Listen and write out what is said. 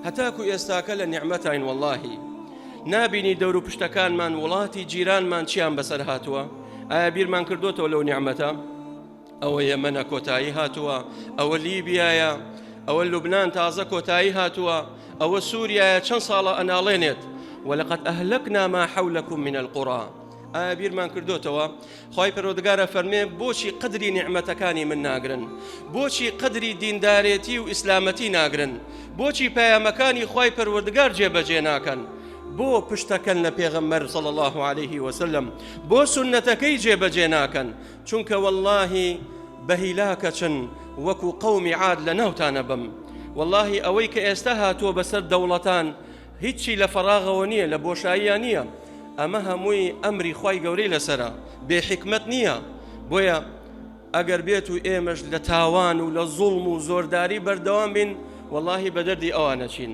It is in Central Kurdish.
هەتاکو ئێستاکە لە نیعمەتاین وەڵاهی نابینی دەور و پشتەکانمان وڵاتی جیرانمان چیان بەسەر هاتووە ئایا بیرمان کردوتەوە لەو نیعمەتە ئەوە یەمەنە کۆتایی هاتووە ئەوە لیبیایە ئەوە لوبناان تازە کۆتایی هاتووە ئەوە سووریایە چەند ساڵە ئەناڵێنێت ولقد أهلكنا ما حولكم من القرى ئایا بیرمان کردۆتەوە خوای پەروەردگار ئەفەرمێ بۆچی قەدری نیعمەتەکانی من ناگرن بۆچی قەدری دیندارێتی و ئیسلامەتی ناگرن بۆچی پەیامەکانی خوای پەروەردگار جێبەجێ ناکەن بۆ پشتەکەن لە پێغەمبەر صلی الله علیه وسلم بۆ سوننەتەکەی جێبەجێ ناکەن چونکە واللهی بە هیلاکەچن وەکو قەومی عاد لە ناوتانە بم واللهی ئەوەی کە ئێستا هاتووە بەسەر دەوڵەتان هیچی لە فەراغەوە نییە لە بۆشاییە نییە ئەمە هەمووی ئەمری خوای گەورەی لەسەرە بێ حیکمەت نییە بۆیە ئەگەر بێت و ئێمەش لە تاوان و لە زوڵم و زۆرداری بەردەوام بین وەڵاهی بە دەردی ئەوانەچین.